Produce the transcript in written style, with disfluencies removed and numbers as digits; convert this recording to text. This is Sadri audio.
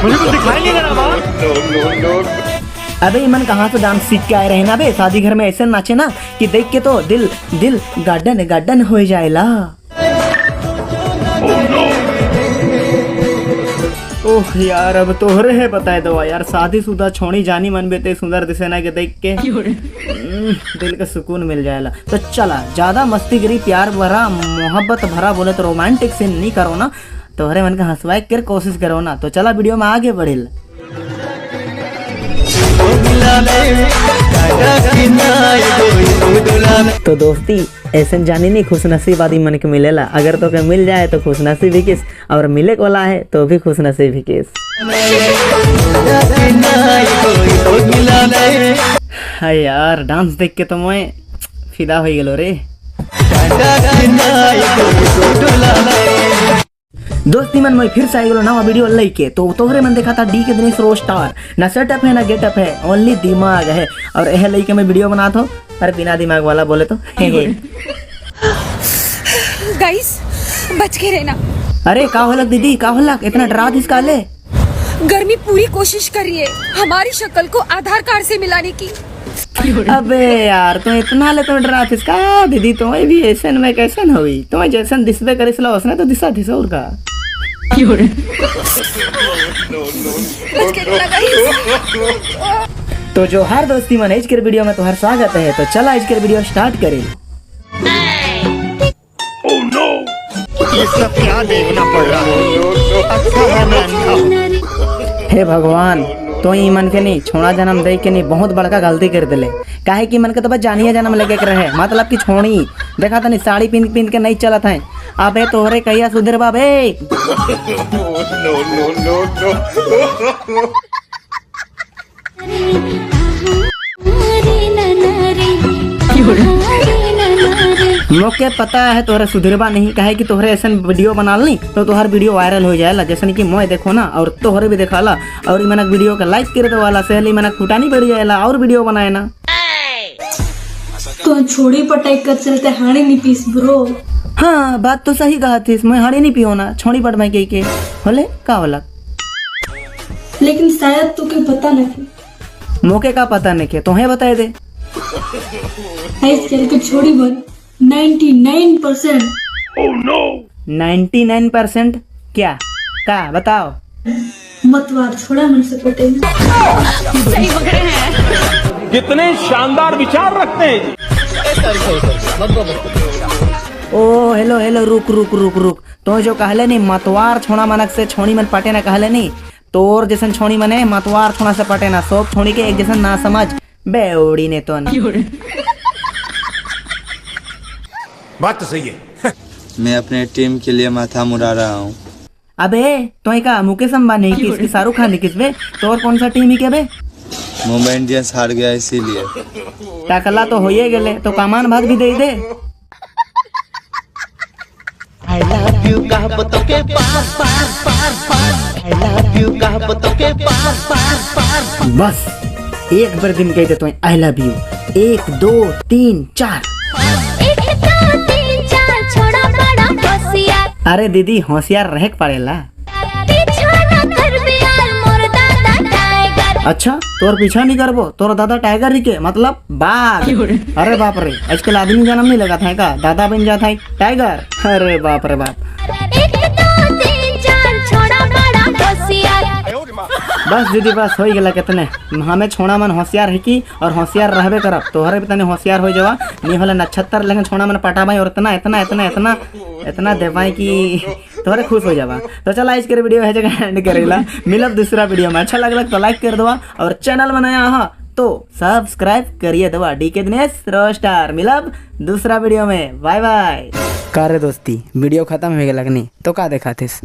मुझे कुछ दिखाई नहीं दे रहा। अबे मन कहाँ से डांस सीख के आए रहे ना बे? शादी घर में ऐसे नाचे ना कि देख के तो दिल दिल गार्डन गार्डन हो जाएला। ओह यार, अब तोहरे है बताए दो यार, शादीशुदा छोड़ी जानी मन बेते सुंदर दिसे ना के देख के दिल का सुकून मिल जाएला। तो चला ज्यादा मस्ती गिरी प्यार भरा मोहब्बत भरा बोले तो रोमांटिक सीन नहीं करो ना, तोहरे मन का हंसवाए कर कोशिश करो ना। तो चला वीडियो में आगे बढ़े। तो दोस्ती ऐसे जानी नहीं खुशनसीब आदमी मन के मिलेला, अगर तो के मिल जाए तो खुशनसीब ही किस, और मिले वाला है तो भी खुशनसीब ही किस। हाय यार, डांस देख के तो मैं फिदा हो गेलो रे। दोस्ती मन मैं फिर से आई गेलो नवा वीडियो लेके। तो तोहरे मन देखा था डी के दिनेश रो स्टार, ना सेटअप है ना गेटअप है, ओनली दिमाग है। और यह लेके मैं वीडियो बनाता हूँ, अरे बिना दिमाग वाला बोले तो। गाइस बच के रहना। अरे का होलक दीदी, का होलक, इतना डरा this काले? गर्मी पूरी कोशिश कर रही है हमारी शक्ल को आधार कार्ड से मिलाने की। अबे यार तो इतना ले तो डरा this का दीदी? तुम्हें भी ऐसन में कैसन हुई, तुम्हें जैसन दिसबे करिस ला उसने तो दिशा this और का। बच के रहना गाइस। तो जो हर दोस्ती मन आज के वीडियो में तुम्हारा स्वागत है। तो चला आज के वीडियो स्टार्ट करें। ये सब क्या देखना पड़ रहा है? अच्छा है मैं अंधा हूँ। हे भगवान, तो ई मन के नहीं छोड़ा जन्म दे के नहीं बहुत बड़का गलती कर दिले। काहे कि मन के तो बस जानिए जन्म लेके के रहे, मतलब कि छोड़ी देखा तनी साड़ी पिन पिन के नहीं चलत है। अबे तोहरे कहिया सुधर बाबे। मोके पता है तोहरे सुधरबा नहीं, काहे कि तोहरे ऐसा वीडियो बना ली तो तोहर वीडियो वायरल हो जाएला, जैसे कि मोय देखो ना और तोहरे भी देखाला, और ई मनक वीडियो का लाइक कर देवाला, सहेली मनक फुटानी बढ़ जाएला और वीडियो बनाए ना। तो छोड़ी पटाई कर चलते हानि नहीं पीस ब्रो। हाँ बात तो सही कहा थी, मैं हाड़ी नहीं पियो ना छोड़ी पट में के होले का होला, लेकिन शायद तुके पता नहीं। मोके का पता नहीं के तोहे बताए दे। आजकल के छोड़ी बन 99% 99% क्या का बताओ? मतवार छोड़ा मन से पटे। कितने शानदार विचार रखते हैं जी। ओ हेलो हेलो, रुक रुक रुक रुक, तो जो कहले नहीं मतवार छोड़ा मनक से छोड़ी मन पटे ना कहले नहीं, तोर जैसन छोड़ी मने मतवार छोड़ा से पटे ना, सब छोड़ी के एक जैसन ना समझ बेवड़ी ने तो ना। बात तो सही है। मैं अपने टीम के लिए माथा मुड़ा रहा हूँ। अबे तो का मुकेश अंबानी की इसकी शाहरुख खान की बे, तोर कौन सा टीम ही के बे? मुंबई इंडियंस हार गया इसीलिए। टकला तो होइए गेले तो कमान भात भी दे दे। बस एक बार दिन कह देते I love you, 1 2 3 4। 1 2 3 4 छोड़ा बड़ा होशियार। अरे दीदी होशियार रहे पड़ेला। पीछा ना करबे यार मोर दादा टाइगर। अच्छा तोर पीछा नहीं करबो, तोर दादा टाइगर ही के मतलब बाघ। अरे बाप रे, आजकल आदमी जन्म नहीं लगा था का, दादा बन जाता है टाइगर। अरे बाप रे बाप। 1 2 3 4 छोड़ा बड़ा होशियार। बस दीदी बस हो गया कितने, हमें छोड़ा मन होशियार है की और होशियार रहबे करब, तोहरे भी तने होशियार हो जावा नहीं होला नक्षत्र लेकिन छोड़ा मन पटाबाई और इतना इतना इतना इतना इतना देवाई कि तोहरे खुश हो जावा। तो चला आज के वीडियो है जगह एंड करेला, मिलब दूसरा वीडियो में। अच्छा लगल तो लाइक कर दवा और चैनल बनाया हाँ तो सब्सक्राइब करिए दवा। डी के दिनेश रोस्टार, मिलब दूसरा वीडियो में, बाय बाय। का रे दोस्ती वीडियो खत्म हो गया लगनी तो का देखा this.